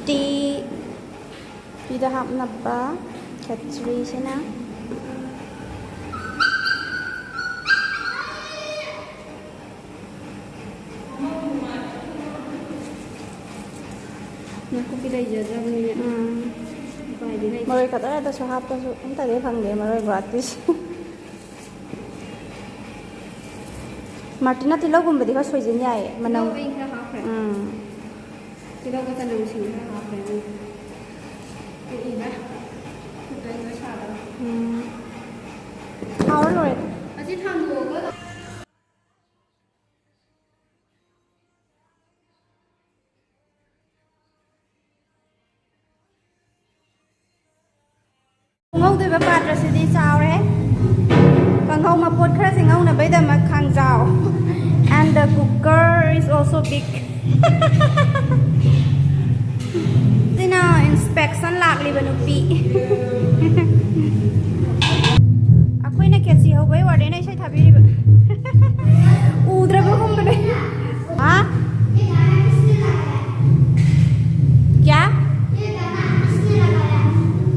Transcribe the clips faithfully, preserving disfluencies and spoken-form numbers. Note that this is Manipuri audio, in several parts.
ꯇꯤ ꯐꯤꯗ ꯍꯥꯞꯅꯕ ꯈꯦꯆ꯭ꯔꯤꯁꯤꯅ꯫ ꯅꯥꯀꯨꯞꯄꯤ ꯂꯩꯖꯗ꯭ꯔꯕꯅꯤꯅ꯫ ꯎꯝ꯫ ꯎꯄꯥꯏꯗꯤ ꯂꯩꯇꯦ꯫ ꯃꯔꯣꯏ ꯈꯛꯇ ꯈꯛꯇꯁꯨ ꯍꯥꯞꯄꯁꯨ ꯑꯝꯇꯗꯤ ꯐꯪꯗꯦ ꯃꯔꯣꯏ ꯒꯨꯍꯥꯇꯤꯁꯦ꯫ ꯃꯥꯔꯇꯤꯅ ꯇꯤꯜꯍꯧꯒꯨꯝꯕꯗꯤ ꯈꯔ ꯁꯣꯏꯖꯤꯟ ꯌꯥꯏꯌꯦ, ꯃꯅꯝ꯫ ꯇꯤꯜꯍꯧ ꯑꯩ ꯈꯔ ꯍꯥꯞꯈ꯭ꯔꯦ꯫ ꯎꯝ꯫ ꯇꯤꯜꯍꯧꯒ ꯆꯅꯝ ꯁꯤꯡ ꯈꯔ ꯍꯥꯞꯈ꯭ꯔꯦ ꯑꯗꯨꯒ ꯀꯨꯏꯔꯦ꯫ ꯈꯨꯠꯇ ꯂꯣꯏ ꯁꯥꯗꯕ꯫ ꯎꯝ꯫ ꯍꯥꯎꯔ ꯂꯣꯏꯔꯦ꯫ ꯑꯁꯤ ꯊꯥꯡꯗꯣꯛꯑꯒ ꯉꯧꯗꯣꯏꯕ ꯄꯥꯇ꯭ꯔꯁꯤꯗꯤ ꯆꯥꯎꯔꯦ꯫ ꯀꯥꯡꯍꯧ ꯃꯄꯣꯠ ꯈꯔꯁꯤ ꯉꯧꯅꯕꯩꯗꯃꯛ ꯈꯥꯡꯖꯥꯎ꯫ And the cooker is also big. ꯁꯤꯅ inspection ꯂꯥꯛꯂꯤꯕ ꯅꯨꯄꯤ꯫ ꯑꯩꯈꯣꯏꯅ ꯈꯦꯆꯤ ꯍꯧꯕꯩ warden ꯏꯁꯩ ꯊꯥꯕꯤꯔꯤꯕ꯫ ꯎꯗ꯭ꯔꯕꯒꯨꯝꯕꯅꯦ꯫ ꯍꯥ? क्या?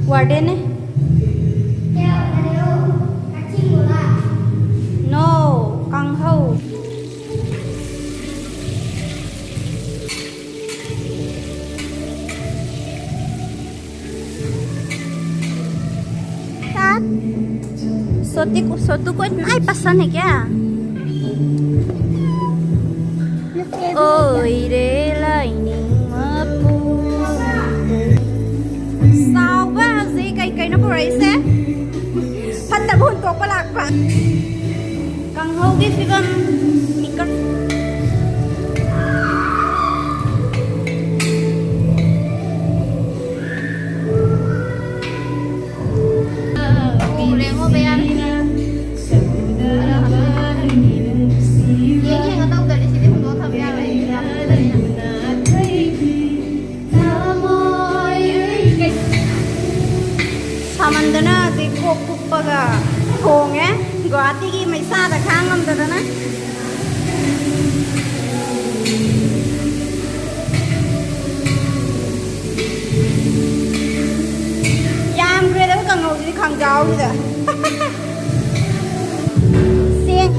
Warden ने? No, ꯀꯥꯡꯍꯧ꯫ साथ। सोती को, सोतू को इतना ही पसंद है क्या? ꯑꯣꯏꯔꯦ ꯂꯥꯏꯅꯤꯡ ꯃꯄꯨ꯫ ꯆꯥꯎꯕ ꯍꯧꯖꯤꯛ ꯀꯩ ꯀꯩꯅꯣ ꯄꯨꯔꯛꯏꯁꯦ? ꯐꯠꯇꯕ ꯍꯨꯟꯇꯣꯛꯄ ꯂꯥꯛꯄ꯫ ꯀꯥꯡꯍꯧꯒꯤ ꯐꯤꯕꯝ ꯃꯤꯀꯔ꯫ ꯎꯔꯦꯉꯣ ꯃꯌꯥꯝ꯫ ꯌꯦꯡ ꯌꯦꯡꯉ ꯇꯧꯗ꯭ꯔꯗꯤ ꯁꯤꯗꯤ ꯍꯨꯟꯗꯣꯛꯑ ꯊꯝ ꯌꯥꯔꯣꯏ꯫ ꯁꯥꯃꯟꯗꯅ ꯍꯧꯖꯤꯛ ꯀꯣꯛ ꯀꯨꯞꯄꯒ ꯊꯣꯡꯉꯦ꯫ ꯒꯨꯋꯥꯍꯥꯇꯤꯒꯤ ꯃꯩꯁꯥꯗ ꯈꯥꯡ ꯉꯝꯗꯗꯅ꯫ ꯌꯥꯎꯔꯤꯗ꯫ ꯆꯦꯡ꯫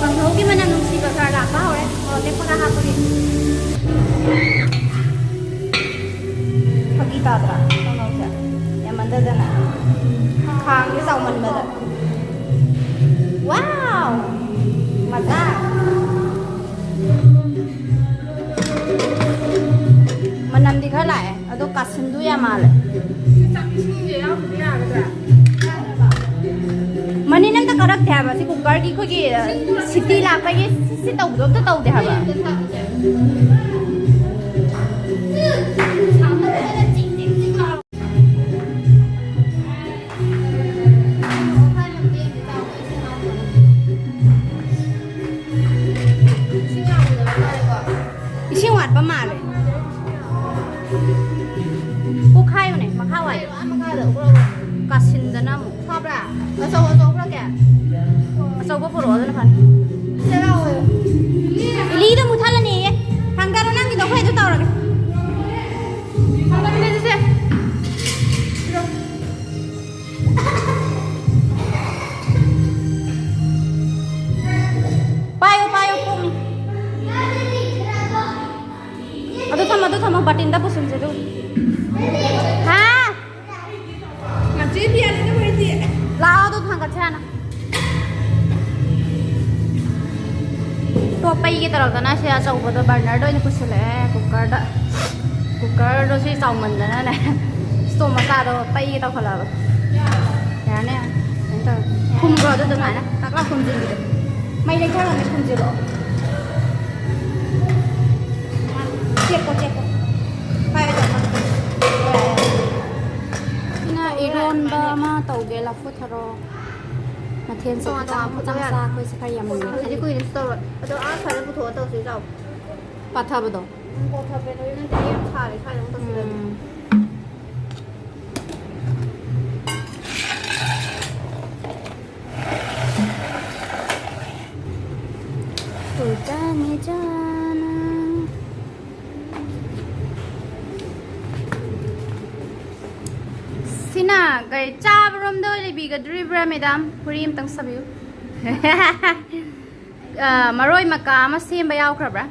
ꯀꯥꯡꯍꯧꯒꯤ ꯃꯅꯝ ꯅꯨꯡꯁꯤꯕ ꯈꯔ ꯂꯥꯛꯄ ꯍꯧꯔꯦ, ꯃꯣꯔꯣꯛ ꯑꯇꯦꯛꯄꯒ ꯍꯥꯞꯄꯒꯤ꯫ ꯐꯥꯒꯤ ꯇꯥꯗ꯭ꯔꯥ? ꯀꯥꯡꯍꯧꯁꯦ ꯌꯥꯝꯃꯟꯗꯗꯅ, ꯈꯥꯡꯁꯦ ꯆꯥꯎꯃꯟꯕꯗ꯫ ꯋꯥꯎ! ꯃꯖꯥ! ꯃꯅꯝꯗꯤ ꯈꯔ ꯂꯥꯛꯑꯦ, ꯑꯗꯣ ꯀꯥꯁꯤꯟꯗꯨ ꯌꯥꯝ ꯃꯥꯜꯂꯦ꯫ ꯃꯅꯤꯟ ꯑꯝꯇ ꯀꯥꯔꯛꯇꯦ ꯍꯥꯏꯕ꯫ ꯁꯤ ꯀꯨꯀꯔꯒꯤ ꯑꯩꯈꯣꯏꯒꯤ ꯁꯤꯇꯤ ꯂꯥꯛꯄꯒꯤ ꯁꯤ ꯇꯧꯕꯗꯣ ꯑꯝꯇ ꯇꯧꯗꯦ ꯍꯥꯏꯕ꯫ ꯏꯁꯤꯡ ꯋꯥꯠꯄ ꯃꯥꯜꯂꯦ꯫ ꯄꯣꯛꯈꯥꯏꯌꯨꯅꯦ, ꯃꯈꯥ ꯋꯥꯏ꯫ ꯀꯥꯁꯤꯟꯗꯅ ꯑꯃꯨꯛ꯫ ꯐꯕ꯭ꯔꯥ? ꯑꯆꯧ ꯑꯆꯧꯕ꯭ꯔꯥ ꯀꯌꯥ? ꯑꯆꯧꯕ ꯄꯨꯔꯛꯑꯣ, ꯑꯗꯨꯅ ꯐꯅꯤ꯫ ꯁꯦ ꯂꯥꯛꯑꯣ꯫ ꯏꯂꯤꯗꯣ ꯃꯨꯊꯠꯂꯅꯦꯌꯦ꯫ ꯊꯥꯡꯗꯔꯣ ꯅꯪꯒꯤꯗꯣ, ꯑꯩꯈꯣꯏ ꯑꯗꯨ ꯇꯧꯔꯒꯦ꯫ ꯊꯥꯡꯗꯔꯣ, ꯁꯦ, ꯁꯦ꯫ ꯄꯥꯏꯌꯣ, ꯄꯥꯏꯌꯣ, ꯄꯣꯛꯅꯤ꯫ ꯑꯗꯨ ꯊꯝꯃꯣ, ꯑꯗꯨ ꯊꯝꯃꯣ, ꯕꯥꯇꯤꯟꯗ ꯄꯨꯁꯤꯟꯁꯦ ꯑꯗꯨ꯫ ꯍꯥ? ꯃꯆꯦ ꯄꯤꯌꯥꯂꯤꯗ ꯍꯣꯏꯗꯤ꯫ ꯂꯥꯛꯑꯣ, ꯑꯗꯨ ꯊꯥꯡꯒꯠꯁꯦ ꯍꯥꯟꯅ꯫ ꯇꯣ ꯄꯩꯒꯦ ꯇꯧꯔꯛꯇꯅ ꯁꯤ ꯑꯆꯧꯕꯗꯣ ꯕꯔꯅꯔꯗ ꯑꯣꯏꯅ ꯄꯨꯁꯤꯜꯂꯛꯑꯦ, ꯀꯨꯀꯔꯗ꯫ ꯀꯨꯀꯔꯗꯣ ꯁꯤ ꯆꯥꯎꯃꯟꯗꯅꯅꯦ, ꯁ꯭ꯇꯣꯞ ꯃꯆꯥꯗꯣ ꯄꯩꯒꯦ ꯇꯧꯈꯠꯂꯛꯑꯕ꯫ ꯌꯥꯔꯅꯤ, ꯌꯥꯔꯅꯤ꯫ ꯀꯩꯅꯣ ꯇꯧꯔꯦ꯫ ꯈꯨꯝꯈ꯭ꯔꯣ ꯑꯗꯨ ꯑꯗꯨꯃꯥꯏꯅ꯫ ꯇꯥꯛꯂꯥ ꯈꯨꯝꯖꯤꯟꯕꯤꯗꯣ꯫ ꯃꯩ ꯂꯩꯊꯔꯝꯃꯦ, ꯈꯨꯝꯖꯤꯜꯂꯣ꯫ ꯆꯦꯞꯄꯣ, ꯆꯦꯞꯄꯣ꯫ ꯄꯥꯏꯔꯣ, ꯆꯦꯞꯄꯣ꯫ ꯏꯔꯣꯟꯕ ꯑꯃ ꯇꯧꯒꯦ, ꯂꯐꯨ ꯊꯔꯣ꯫ ꯃꯊꯦꯜꯁꯦ ꯇꯣꯉꯥꯟ ꯈꯤꯇꯪ ꯇꯣꯉꯥꯟ ꯃꯆꯥ ꯄꯨꯊꯣꯛ ꯃꯆꯥ ꯌꯥꯅꯤ꯫ ꯑꯩꯈꯣꯏ ꯁꯤ ꯈꯔ ꯌꯥꯝꯃꯟꯒ꯭ꯔꯦ꯫ ꯍꯧꯖꯤꯛ ꯀꯨꯏꯅꯁꯨ ꯇꯧꯔꯣꯏ꯫ ꯑꯗꯣ ꯑꯥ ꯁ꯭ꯋꯥꯏꯗ ꯄꯨꯊꯣꯛꯑ ꯇꯧꯁꯤ ꯂꯥꯎ꯫ ꯄꯥꯊꯕꯗꯣ꯫ ꯎꯝ, ꯄꯥꯊꯕꯗꯣ ꯅꯠꯇꯦ, ꯌꯥꯝ ꯁꯥꯔꯦ, ꯁ꯭ꯋꯥꯏꯗ ꯑꯃꯨꯛ ꯇꯧꯁꯤꯜꯂꯗꯤ꯫ ꯎꯝ꯫ ꯇꯨ ꯖꯥꯅꯦ ꯖꯥꯅꯥ꯫ ꯁꯤꯅ ꯀꯩ ꯆꯥꯕꯔꯣꯝꯗ ꯑꯣꯏꯅ ꯂꯩꯕꯤꯒꯗꯣꯔꯤꯕ꯭ꯔꯥ, ꯃꯦꯗꯥꯝ? ꯋꯥꯔꯤ ꯑꯝꯇꯪ ꯁꯥꯕꯤꯌꯨ꯫ ꯑ, ꯃꯔꯣꯏ ꯃꯀꯥ ꯑꯃ ꯁꯦꯝꯕ ꯌꯥꯎꯈ꯭ꯔꯕ꯭ꯔꯥ?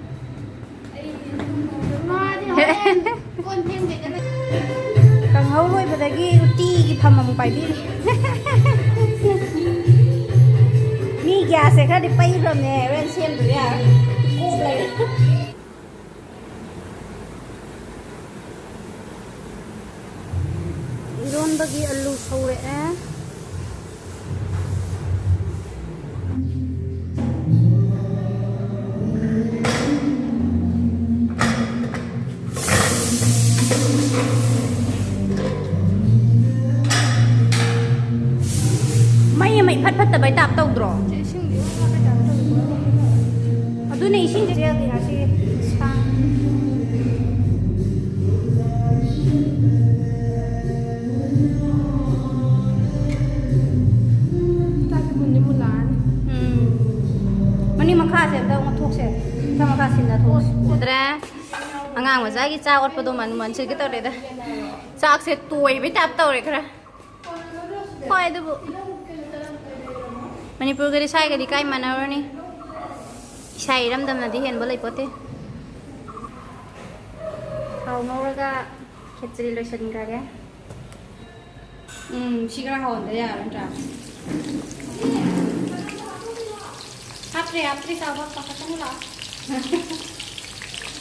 ꯃꯥꯗꯤ ꯍꯣꯔꯦꯟ ꯀꯣꯟ ꯐꯦꯡꯕꯩꯗ ꯂꯩ꯫ ꯀꯥꯡꯍꯧ ꯂꯣꯏꯕꯗꯒꯤ ꯎꯇꯤꯒꯤ ꯐꯝ ꯑꯃꯨꯛ ꯄꯥꯏꯕꯤꯔꯤ꯫ ꯃꯤ ꯒ꯭ꯌꯥꯁꯁꯦ ꯈꯔꯗꯤ ꯄꯩꯈ꯭ꯔꯕꯅꯦ, ꯍꯣꯔꯦꯟ ꯁꯦꯝꯗ꯭ꯔꯗꯤ ꯌꯥꯔꯣꯏ꯫ ꯀꯣꯛ ꯂꯩꯔꯦ꯫ ꯏꯔꯣꯟꯕꯒꯤ ꯑꯂꯨ ꯁꯧꯔꯛꯑꯦ꯫ ꯃꯩ ꯑꯃ ꯏꯐꯠ ꯐꯠꯇꯕꯩ ꯇꯥꯏꯞ ꯇꯧꯗ꯭ꯔꯣ? ꯑꯗꯨꯅꯦ ꯏꯁꯤꯡꯁꯦ ꯌꯥꯗꯦ ꯉꯁꯤ꯫ ꯁꯥ- ꯆꯥꯛꯁꯦ ꯃꯨꯟꯗꯤ ꯃꯨꯜꯂꯛꯑꯅꯤ꯫ ꯎꯝ꯫ ꯃꯅꯤꯡ ꯃꯈꯥꯁꯦ ꯑꯝꯇ ꯑꯣꯟꯊꯣꯛꯁꯦ꯫ ꯃꯊꯛ ꯃꯈꯥ ꯁꯤꯟꯅ ꯊꯣꯛꯁꯦ꯫ ꯎꯗ꯭ꯔꯦ꯫ ꯑꯉꯥꯡ ꯃꯆꯥꯒꯤ ꯆꯥꯛ ꯑꯣꯠꯄꯗꯣ ꯃꯟ ꯃꯟꯁꯤꯒꯦ ꯇꯧꯔꯦꯗ꯫ ꯆꯥꯛꯁꯦ ꯇꯣꯏꯕꯩ ꯇꯥꯏꯞ ꯇꯧꯔꯦ ꯈꯔ꯫ ꯍꯣꯏ, ꯑꯗꯨꯕꯨ ꯃꯅꯤꯄꯨꯔꯒꯗꯤ ꯁ꯭ꯋꯥꯏꯒꯗꯤ ꯀꯥꯏ ꯃꯥꯟꯅꯔꯨꯔꯅꯤ? ꯏꯁꯥ ꯏꯔꯝꯗꯝꯅꯗꯤ ꯍꯦꯟꯕ ꯂꯩꯄꯣꯠꯇꯦ꯫ ꯊꯥꯎ ꯉꯧꯔꯒ ꯈꯦꯆ꯭ꯔꯤ ꯂꯣꯏꯁꯤꯟꯈ꯭ꯔꯒꯦ꯫ ꯎꯝ, ꯁꯤ ꯈꯔ ꯍꯥꯎꯍꯟꯗ ꯌꯥꯔꯣꯏ ꯅꯠꯇ꯭ꯔꯥ? ꯍꯥꯞꯇ꯭ꯔꯦ, ꯍꯥꯞꯇ꯭ꯔꯦ, ꯆꯥꯎꯕ ꯄꯥꯈꯠꯀꯅꯨ ꯂꯥꯛꯑꯣ꯫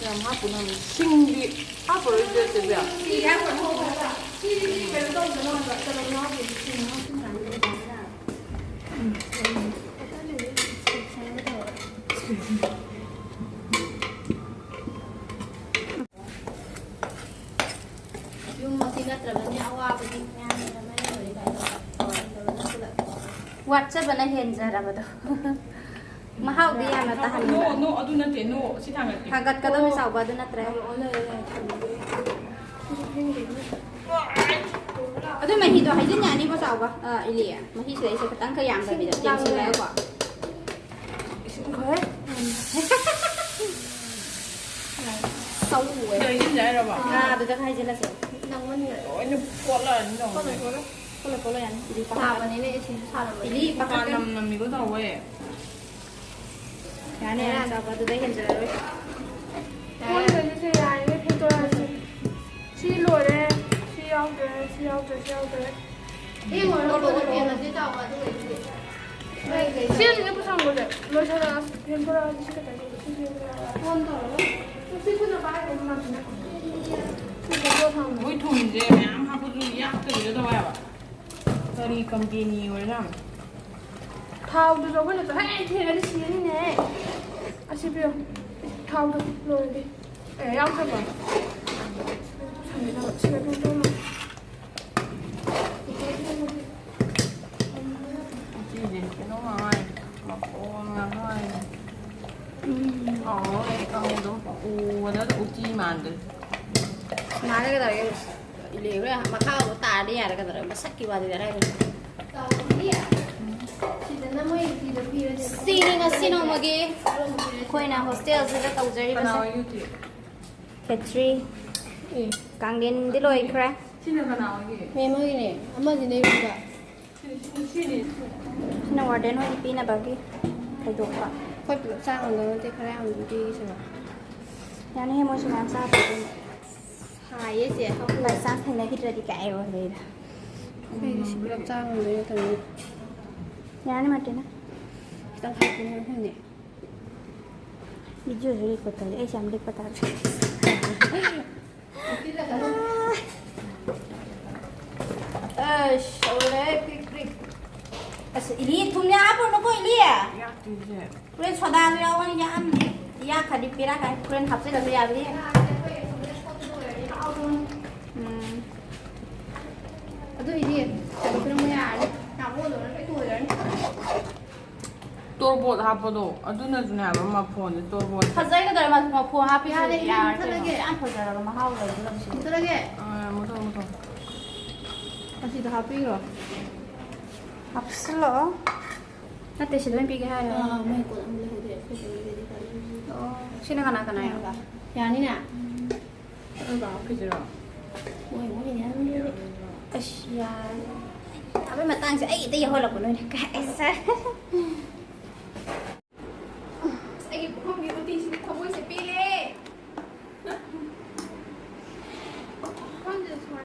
ꯌꯥꯝ ꯍꯥꯞꯄꯨꯅꯨ, ꯁꯤꯡꯗꯤ ꯍꯥꯞꯄꯔꯣꯏꯁꯦ ꯆꯦꯕꯦ꯫ ꯁꯤꯗꯤ ꯍꯥꯞꯄꯔꯣꯏ, ꯍꯥꯞꯄꯔꯣꯏ꯫ ꯁꯤꯗꯤ ꯀꯩꯅꯣ ꯇꯧꯗꯅꯕ ꯆꯅꯝ ꯍꯥꯞꯄꯤꯅꯦ, ꯁꯤꯡ ꯍꯥꯞꯄꯤꯅꯦ꯫ ꯌꯨꯝꯃꯛꯇꯤ ꯅꯠꯇ꯭ꯔꯕꯅꯤꯅ ꯑꯋꯥꯕꯗꯤ ꯃꯌꯥꯝ ꯂꯩꯔꯝꯒꯅꯤ꯫ ꯋꯥꯠꯆꯕꯅ ꯍꯦꯟꯖꯔꯕꯗꯣ꯫ ꯃꯍꯥꯎꯗꯤ ꯌꯥꯝꯅ ꯇꯥꯍꯟꯅꯤꯡꯕ꯫ ꯅꯣ, ꯅꯣ, ꯑꯗꯨ ꯅꯠꯇꯦ, ꯅꯣ, ꯁꯤ ꯊꯥꯡꯒꯠꯀꯦ꯫ ꯊꯥꯡꯒꯠꯀꯗꯕ ꯆꯥꯎꯕ ꯑꯗꯨ ꯅꯠꯇ꯭ꯔꯦ꯫ ꯑꯗꯨ ꯃꯍꯤꯗꯣ ꯍꯩꯖꯤꯟ ꯌꯥꯅꯤꯀꯣ ꯆꯥꯎꯕ꯫ ꯑ, ꯏꯂꯤ, ꯃꯍꯤꯁꯤꯗꯩꯁꯦ ꯈꯤꯇꯪ ꯈꯛ ꯌꯥꯝꯗꯕꯤꯗ ꯇꯦꯡꯁꯤꯜꯂꯒꯀꯣ꯫ ꯏꯁꯤꯡ ꯈꯔ ꯁꯧꯋꯦ꯫ ꯍꯩꯖꯤꯟ ꯌꯥꯏꯔꯕ? ꯑꯥ, ꯑꯗꯨꯗ ꯍꯩꯖꯤꯜꯂꯁꯦ꯫ ꯂꯣꯏꯅ ꯀꯣꯠꯂꯛꯑꯅꯤ ꯇꯧꯕꯅꯦ꯫ ꯀꯣꯠꯂꯣ, ꯀꯣꯠꯂꯣ ꯌꯥꯅꯤ꯫ ꯏꯂꯤ ꯄꯥꯈꯠ-, ꯁꯥꯕꯅꯤꯅ ꯏꯁꯤꯡꯁꯨ ꯁꯥꯔꯝꯃꯅꯤ꯫ ꯏꯂꯤ ꯃꯄꯥꯟ ꯄꯥꯈꯠꯀꯅꯨ꯫ ꯅꯝ ꯅꯝꯃꯤꯀꯣ ꯇꯧꯋꯦ꯫ ꯌꯥꯅꯤ, ꯌꯥꯅꯤ, ꯆꯥꯎꯕ ꯑꯗꯨꯗ ꯍꯦꯟꯖꯔꯔꯣꯏ꯫ ꯀꯣꯟꯒꯁꯦ ꯌꯥꯔꯤꯉꯩ ꯐꯦꯡꯗꯣꯔꯛꯑꯁꯤ꯫ ꯁꯤ ꯂꯣꯏꯔꯦ꯫ ꯁꯤ ꯌꯥꯎꯗ꯭ꯔꯦ꯫ ꯁꯤ ꯌꯥꯎꯗ꯭ꯔꯦ꯫ ꯁꯤ ꯌꯥꯎꯗ꯭ꯔꯦ꯫ ꯏꯃꯣꯏꯅꯨ ꯀꯣꯟꯅ ꯐꯦꯡꯉꯁꯤ ꯆꯥꯎꯕ ꯑꯗꯨ ꯑꯣꯏꯔꯗꯤ꯫ ꯁꯤ ꯑꯗꯨꯝ ꯄꯨꯁꯟꯈꯣꯁꯦ꯫ ꯂꯣꯏꯁꯜꯂꯛꯑꯁꯤ꯫ ꯐꯦꯡꯗꯣꯔꯛꯑꯁꯤ꯫ ꯁꯤ ꯈꯛꯇꯪ ꯁꯤ ꯐꯦꯡꯗꯣꯔꯛꯑꯒ꯫ ꯐꯣꯟ ꯇꯧꯔꯒ꯫ ꯁꯤ ꯈꯨꯠꯅ ꯄꯥꯏꯔꯒ ꯑꯗꯨꯝ ꯂꯥꯛꯄꯅꯦ꯫ ꯁꯤ ꯐꯦꯡꯗꯣꯔꯛꯑꯣ꯫ ꯃꯣꯏ ꯊꯨꯝꯁꯦ ꯃꯌꯥꯝ ꯍꯥꯞꯄꯁꯨ ꯌꯥꯛꯇꯕꯤꯗ ꯇꯧꯋꯦ ꯍꯥꯏꯕ꯫ ꯀꯔꯤ ꯀꯝꯄꯦꯅꯤ ꯑꯣꯏꯔꯖꯥꯠꯅꯣ? ꯊꯥꯎꯗꯨꯁꯨ ꯑꯩꯈꯣꯏꯅ ꯆꯣ-, ꯍꯦꯛ ꯊꯦꯡꯉꯗꯤ ꯁꯤꯔꯅꯤꯅꯦ꯫ ꯑꯁꯤ ꯄꯤꯌꯣ꯫ ꯊꯥꯎꯗꯣ ꯂꯣꯏꯔꯗꯤ꯫ ꯑꯦ, ꯌꯥꯎꯈ꯭ꯔꯕꯣ? ꯁꯪꯒꯦ ꯇꯧꯕ꯫ ꯁꯤꯒ ꯑꯗꯨꯝ ꯇꯧꯔꯣ꯫ ꯎꯇꯤꯁꯦ ꯀꯩꯅꯣ ꯉꯥꯡꯉꯥꯏ꯫ ꯃꯐꯣꯟ ꯉꯥꯡꯉꯥꯏ꯫ ꯍꯥꯎꯔꯣꯏ ꯈꯪꯉꯦ ꯑꯗꯨꯝ꯫ ꯎꯕꯗ ꯎꯇꯤ ꯃꯥꯟꯗ꯭ꯔꯦ꯫ ꯃꯥꯟꯅꯒꯗꯧꯔꯒꯦ꯫ ꯏꯂꯤ ꯍꯣꯔꯦꯟ ꯃꯈꯥ ꯑꯃꯨꯛ ꯇꯥꯔꯗꯤ ꯌꯥꯔꯦ ꯀꯩꯗꯧꯔꯒꯦ? ꯃꯁꯛꯀꯤ ꯋꯥꯗꯤ ꯍꯥꯏꯔꯒ꯫ ꯁꯤꯗꯅ ꯃꯣꯏ ꯏꯗꯣ ꯄꯤꯔꯗꯤ꯫ ꯁꯤꯅꯤ ꯉꯁꯤ ꯅꯣꯡꯃꯒꯤ ꯑꯩꯈꯣꯏꯅ ꯍꯣꯁꯇꯦꯜꯁꯤꯗ ꯇꯧꯖꯔꯤꯕꯁꯦ꯫ ꯀꯅꯥ ꯍꯣꯏꯒꯤ ꯎꯇꯤ? ꯈꯦꯇ꯭ꯔꯤ꯫ ꯑꯦ꯫ ꯀꯥꯡꯂꯦꯟꯗꯤ ꯂꯣꯏꯈ꯭ꯔꯦ꯫ ꯁꯤꯅ ꯀꯅꯥ ꯍꯣꯏꯒꯤ? ꯃꯦꯝ ꯍꯣꯏꯒꯤꯅꯦ꯫ ꯑꯃꯁꯤꯅ ꯌꯨꯝꯗ꯫ ꯁꯤꯅꯤ, ꯁꯤꯅꯤ, ꯁꯤꯅꯤ꯫ ꯁꯤꯅ ꯋꯥꯔꯗꯦꯟ ꯍꯣꯏꯒꯤ ꯄꯤꯅꯕꯒꯤ ꯈꯥꯏꯗꯣꯛꯄ꯫ ꯑꯩꯈꯣꯏ ꯄꯨꯂꯞ ꯆꯥ ꯉꯝꯗꯧ ꯅꯠꯇꯦ, ꯈꯔ ꯌꯥꯝ ꯑꯗꯨꯝ ꯄꯤꯒꯤꯁꯦꯕ꯫ ꯌꯥꯅꯤꯍꯦ, ꯃꯣꯏꯁꯨ ꯃꯌꯥꯝ ꯆꯥꯗꯣꯏꯅꯦ꯫ ꯁꯥꯏꯌꯦ ꯆꯦ꯫ By chance ꯊꯦꯡꯅꯈꯤꯗ꯭ꯔꯗꯤ ꯀꯥꯏ ꯑꯣꯏꯔꯦꯗ꯫ ꯑꯩꯗꯤ ꯁꯤ ꯄꯨꯂꯞ ꯆꯥ ꯉꯝꯗꯣꯏ ꯅꯠꯇꯕꯅꯤꯅ꯫ ꯌꯥꯔꯅꯤ ꯃꯥꯔꯇꯤꯅ꯫ ꯈꯤꯇꯪ ꯍꯥꯞꯄꯅꯦ ꯃꯐꯝꯅꯦ꯫ ꯚꯤꯗꯤꯑꯣꯁꯨ ꯔꯦꯀꯣꯔꯗ ꯇꯧꯔꯤ꯫ ꯑꯩꯁꯦ ꯌꯥꯝ ꯂꯤꯛꯄ ꯇꯥꯔꯦ꯫ ꯑꯁ, ꯍꯧꯔꯦ, ꯄ꯭ꯔꯤꯛ, ꯄ꯭ꯔꯤꯛ꯫ ꯑꯁ, ꯏꯂꯤ, ꯊꯨꯝ ꯌꯥꯛꯑꯕꯅꯨꯀꯣ, ꯏꯂꯤ꯫ ꯌꯥꯛꯇꯣꯏꯁꯦ꯫ ꯍꯣꯔꯦꯟ ꯁꯣꯗꯥꯁꯨ ꯌꯥꯎꯕꯅꯤ, ꯌꯥꯛꯑꯝꯅꯤ꯫ ꯌꯥꯛꯈ꯭ꯔꯗꯤ ꯄꯤꯔꯛꯀꯥꯏ꯫ ꯍꯣꯔꯦꯟ ꯍꯥꯞꯆꯤꯜꯂꯁꯨ ꯌꯥꯕꯅꯤ꯫ ꯎꯝ꯫ ꯑꯗꯨ ꯏꯗꯤ ꯀꯩꯅꯣ ꯄꯤꯔꯝꯕ ꯌꯥꯔꯅꯤ꯫ ꯌꯥꯝ ꯇꯣꯔꯕꯣꯠ ꯍꯥꯞꯄꯗꯣ ꯑꯗꯨꯅꯁꯨꯅꯦ ꯍꯥꯏꯕ ꯃꯐꯣꯟꯁꯦ꯫ ꯇꯣꯔꯕꯣꯠ ꯐꯖꯩ꯫ ꯀꯩꯗꯧꯔꯦ? ꯃꯐꯣꯟ ꯍꯥꯞꯄꯤꯁꯤꯗꯤ ꯌꯥꯔꯦ, ꯌꯥꯔꯦ ꯀꯩꯅꯣ꯫ ꯌꯥꯝ ꯐꯖꯔꯒ ꯃꯍꯥꯎ ꯂꯩꯒꯗꯕꯁꯤꯕꯨ꯫ ꯃꯨꯊꯠꯂꯒꯦ꯫ ꯑꯥ, ꯃꯨꯊꯠꯂꯣ, ꯃꯨꯊꯠꯂꯣ꯫ ꯑꯁꯤꯗ ꯍꯥꯞꯄꯤꯔꯣ꯫ ꯍꯥꯞꯆꯤꯜꯂꯣ꯫ ꯅꯠꯇꯦ, ꯁꯤꯗ ꯑꯣꯏꯅ ꯄꯤꯒꯦ ꯍꯥꯏꯔꯣ? ꯑꯥ, ꯃꯣꯏ ꯀꯣꯠ ꯑꯃ ꯂꯩꯍꯧꯗꯦ꯫ ꯑꯩꯈꯣꯏ ꯆꯦꯒꯤꯗꯗꯤ ꯇꯜꯂꯦ꯫ ꯑꯣ, ꯁꯤꯅ ꯀꯅꯥ ꯀꯅꯥ ꯌꯥꯎꯕ? ꯌꯥꯅꯤꯅꯦ꯫ ꯑꯗꯨꯒ ꯍꯥꯞꯈꯤꯁꯤꯔꯣ? ꯃꯣꯏ ꯃꯣꯏꯅꯦ ꯍꯥꯏꯕꯅꯤꯅꯦ꯫ ꯑꯁ, ꯌꯥꯔꯦ꯫ ꯑꯕꯦꯝ, ꯃꯇꯥꯡꯁꯦ ꯑꯩ ꯍꯦꯛꯇ ꯌꯧꯍꯜꯂꯛꯄ ꯅꯣꯏꯅ꯫ ꯀꯥꯏ, ꯑꯁ꯫